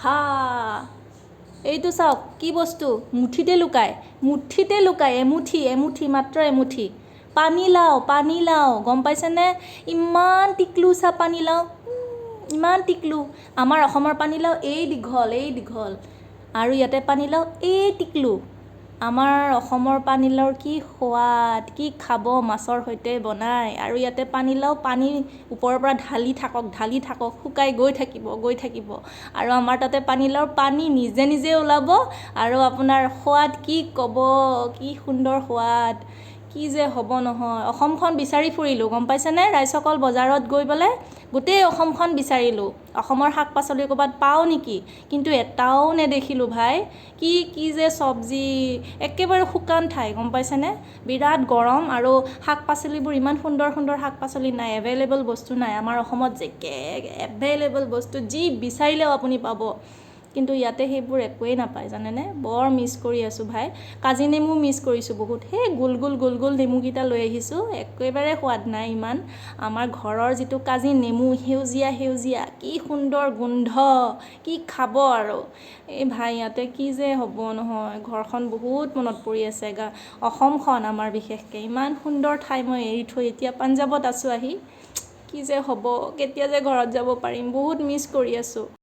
হা, এইটো চাওক কি বস্তু, মুঠিতে লুকায়, মুঠিতে লুকায়, এমুঠি এমুঠি, মাত্ৰ এমুঠি। পানীলাও, পানীলাও, গম পাইছেনে? ইমান টিকলু চা পানীলাও, ইমান টিকলু। আমাৰ অসমৰ পানীলাও এই দীঘল, এই দীঘল, আৰু ইয়াতে পানীলাও এই টিকলু। আমাৰ অসমৰ পানীলাওৰ কি সোৱাদ, কি খাব মাছৰ সৈতে বনাই। আৰু ইয়াতে পানীলাও পানী ওপৰৰ পৰা ঢালি থাকক, ঢালি থাকক, শুকাই গৈ থাকিব, গৈ থাকিব। আৰু আমাৰ তাতে পানীলাওৰ পানী নিজে নিজে ওলাব। আৰু আপোনাৰ সোৱাদ কি ক'ব, কি সুন্দৰ সোৱাদ, কি যে হ'ব নহয়। অসমখন বিচাৰি ফুৰিলোঁ, গম পাইছেনে ৰাইজসকল? বজাৰত গৈ পেলাই গোটেই অসমখন বিচাৰিলোঁ, অসমৰ শাক পাচলি ক'ৰবাত পাওঁ নেকি, কিন্তু এটাও নেদেখিলোঁ ভাই। কি কি যে চব্জি, একেবাৰে শুকান ঠাই, গম পাইছেনে? বিৰাট গৰম আৰু শাক পাচলিবোৰ ইমান সুন্দৰ সুন্দৰ শাক পাচলি নাই, এভেইলেবল বস্তু নাই। আমাৰ অসমত যে এভেইলেবল বস্তু, যি বিচাৰিলেও আপুনি পাব, কিন্তু ইয়াতে সেইবোৰ একোৱেই নাপায়, জানেনে? বৰ মিছ কৰি আছোঁ ভাই। কাজি নেমু মিছ কৰিছোঁ বহুত। সেই গোল গোল গোল গোল নেমুকেইটা লৈ আহিছোঁ, একেবাৰে সোৱাদ নাই ইমান। আমাৰ ঘৰৰ যিটো কাজি নেমু, সেউজীয়া সেউজীয়া, কি সুন্দৰ গোন্ধ, কি খাব আৰু। এই ভাই, ইয়াতে কি যে হ'ব নহয়। ঘৰখন বহুত মনত পৰি আছে, অসমখন আমাৰ বিশেষকৈ। ইমান সুন্দৰ ঠাই মই এৰি থৈ এতিয়া পাঞ্জাৱত আছোঁ আহি। কি যে হ'ব, কেতিয়া যে ঘৰত যাব পাৰিম, বহুত মিছ কৰি আছোঁ।